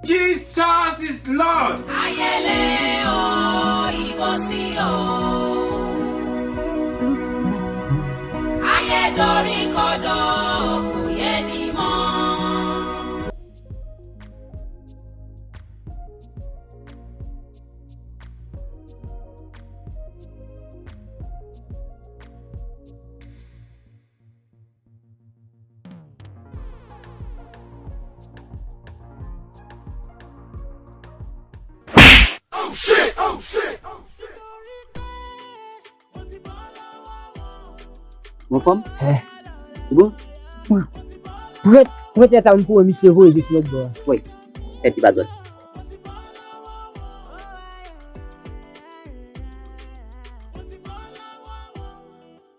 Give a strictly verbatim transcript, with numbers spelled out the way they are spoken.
Jesus is Lord. Ayele o, ibosi o. Aye dori kodo, kuye ni mo. Ou anfòm? Eh. Ou bon? Pran, pran tèt a m pou misye voye jis lòt bò. Tèt li pa dwat.